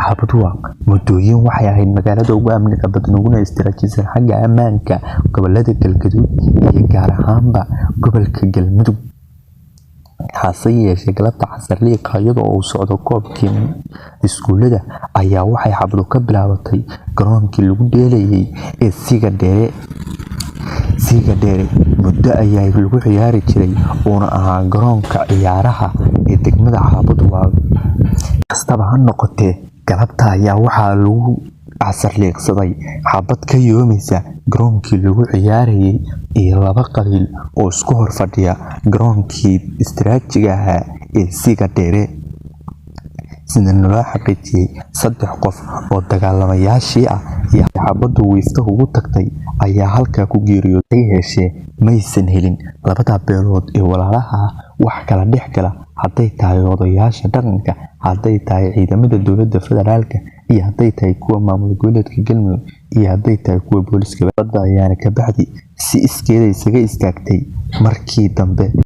Caabudwaaq muddooyin waxay ahayd magaalada ugu amniga badan uguna istiraatiijisan xagga ammaanka gobolada Galgaduud iyo gaar ahaanba gobolka Galmudug. Hase yeeshee, galabta casar liiqa iyadoo uu socdo koobkii iskuulada ayaa waxay xabadu ka bilaabatay garoonkii lagu dheelayay ee Siiga Dheere. Siiga Dheere muddo ayaa lagu ciyaari jiray, uuna ahaa garoonka ciyaaraha ee degmada Caabudwaaq. Kastaba ha noqotee, galabta ayaa waxaa lagu casar liiqsaday xabad ka yoomaysa garoonkii lagu ciyaarayay iyo laba qabiil oo isku hor fadhiya garoonkii istiraatiijiga ahaa ee Siiga Dheere. Sida naloo xaqiijiyay, 3 qof oo dagaalamayaashii ah iyo xabaddu wiifta ugu tagtay ayaa halkaa ku geeriyooday. Yeeshee, maysan helin labada beelood ee walaalaha ah wax kala dhex gala, hadday tahay odayaasha dhaqanka, hadday tahay ciidamada dowladda federaalka, iyo hadday tahay kuwa maamul goboleedka Galmudug, iyo hadday tahay kuwa booliska. Xabadda ayaana kabacdi si iskeeda isaga istaagtay markii dambe.